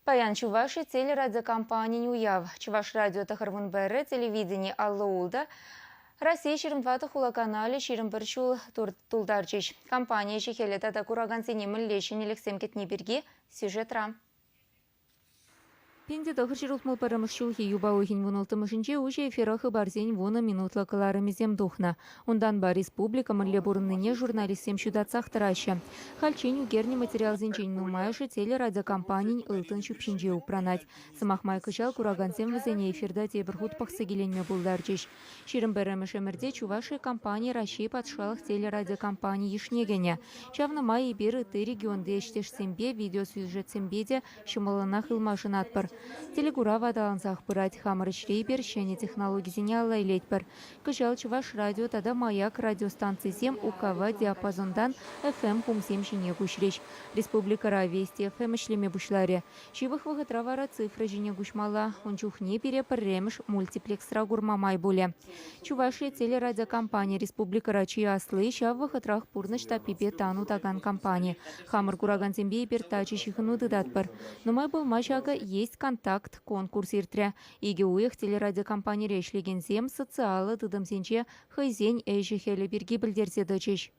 Паян Чуваши телерадиокомпанин уяв. Чӑваш радио 91, телевидени 56, Россия 24 хула каналӗ 21 ҫул тултарчӗҫ. Компани ӗҫӗ-хӗлӗ тата куракансене мӗнле ҫӗнӗлӗхсем кӗтни пирки сюжетра. 1961 ҫулхи юпа уйӑхӗн вунулттӑмӗшӗнче уҫӑ эфира хыпарсен вунӑ минутлӑ кӑларӑмӗсем тухнӑ. Унтанпа республика мӗнле пурӑннине журналистсем ҫутатсах тӑраҫҫӗ. Хальччен ӳкернӗ материалсенчен нумайӑшӗ телерадиокомпанин ылтӑн ҫӳпҫинче упранать. Сӑмах май, кӑҫал куракансем вӗсене эфирта тепӗр хут пӑхса киленме пултарчӗҫ. 21-мӗш ӗмӗрте Чувашия компани Раҫҫей патшалӑх телерадиокомпани йышне кӗнӗ. Ҫавна май эпир ытти регионти ӗҫтешсемпе видеосюжетсемпе те ҫӑмӑллӑнах ылмашӑнатпӑр. Телекурав аталансах пырать, хамӑр ӗҫре эпир ҫӗнӗ технологисене алла илетпӗр. Кӑҫал Чӑваш радио тата Маяк радиостанцисем УКВ диапазонтан FM-хумсем ҫине куҫрӗҫ. Республикӑра Вести FM ӗҫлеме пуҫларӗ. Ҫывӑх вӑхӑтра вара цифра ҫине куҫмалла. Ун чухне пире пӗрремӗш мультиплексра курма май пулӗ. Чувашия телерадиокомпани республикӑра чи асли, ҫав вӑхӑтрах пурнӑҫ таппипе тан утакан компани. Хамӑр куракансемпе эпир тачӑ ҫыхӑну тытатпӑр. Нумай пулмасть акӑ «Есть контакт» конкурс иртрӗ. Икӗ уйӑх телерадиокомпанире ӗҫлекенсем социаллӑ тытӑмсенче хӑйсен ӗҫӗ-хӗлӗ пирки пӗлтерсе тӑчӗҫ.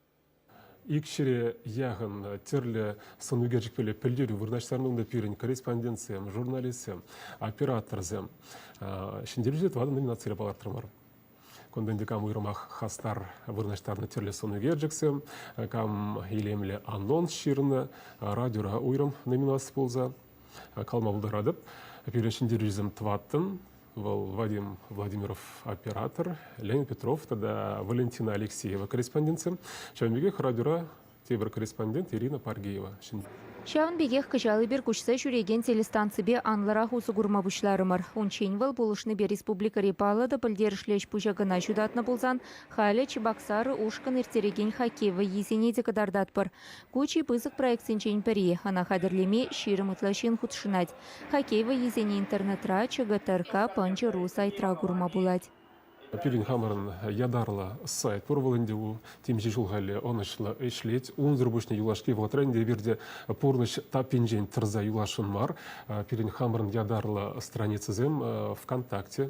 Ик ҫӗре яхӑн тӗрлӗ сӑн ӳкерчӗкпеле пӗлтерӳ вырнаҫтарнӑ унта пирӗн корреспондентсем, журналистсем, операторсем. Ҫӗнтерӳҫӗ тӑватӑ номинацире палӑртрӑмӑр. Кунта ӗнтӗ кам уйрӑмах хастар вырнаҫтарнӑ тӗрлӗ сӑн ӳкерчӗксем, кам илемлӗ анонс ҫырнӑ, радиора уйрӑм номинаци пулса калама пултаратӑп. Пирӗн ҫӗнтерӳҫӗсем тӑваттӑн. Вӑл Вадим Владимиров оператор, Леонид Петров тата Валентина Алексеева корреспондентсем. Ҫавӑн пекех радиора тепӗр корреспондент Ирина Паргеева. Ҫавӑн пекех кӑҫал эпир куҫса ҫӳрекен телестанципе анлӑрах усӑ курма пуҫларӑмӑр. Унччен вӑл пулӑшнипе республикӑри паллӑ та пӗлтерӗшлӗ ӗҫ-пуҫа кӑна ҫутатнӑ пулсан, халӗ Чебоксары ушкӑн ирттерекен хоккей вӑййисене те кӑтартатпӑр. Ку чи пысӑк проектсенчен пӗри. Ӑна хатӗрлеме 20 ытла ҫын хутшӑнать. Хоккей вӑййисене интернетра ЧГТРК Пӑнчӑ.ру сайтра курма пулать. Пирӗн хамӑрӑн ятарлӑ сайт пур. Вӑл ӗнтӗ темиҫе ҫул халӗ ӑнӑҫлӑ ӗҫлет. Унсӑр пуҫне юлашки вӑхӑтра ӗнтӗ эпир те пурнӑҫ таппинчен тӑрса юласшӑн мар. Пирӗн хамӑрӑн ятарлӑ страницӑсем ВКонтакте,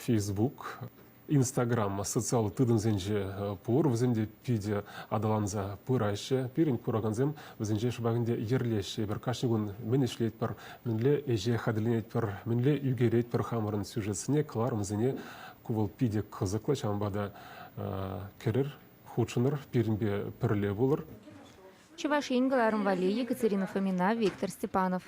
Facebook, Инстаграм социаллӑ тытӑмсенче пур, вӗсем те питӗ аталанса пыраҫҫӗ. Пирӗн куракансем вӗсенче шӑпах ӗнтӗ йӗрлеҫҫӗ. Эпир кашни кун мӗн ӗҫлетпӗр, мӗнле ӗҫе хатӗрленетпӗр, мӗнле ӳкеретпӗр хамӑрӑн сюжетсене, кӑларӑмсене. Ку вӑл питӗ кӑсӑклӑ, ҫавӑнпа та кӗрӗр, хутшӑнӑр, пирӗнпе пӗрле пулӑр. Чӑваш Ен кӑларӑм валли Екатерина Фомина, Виктор Степанов.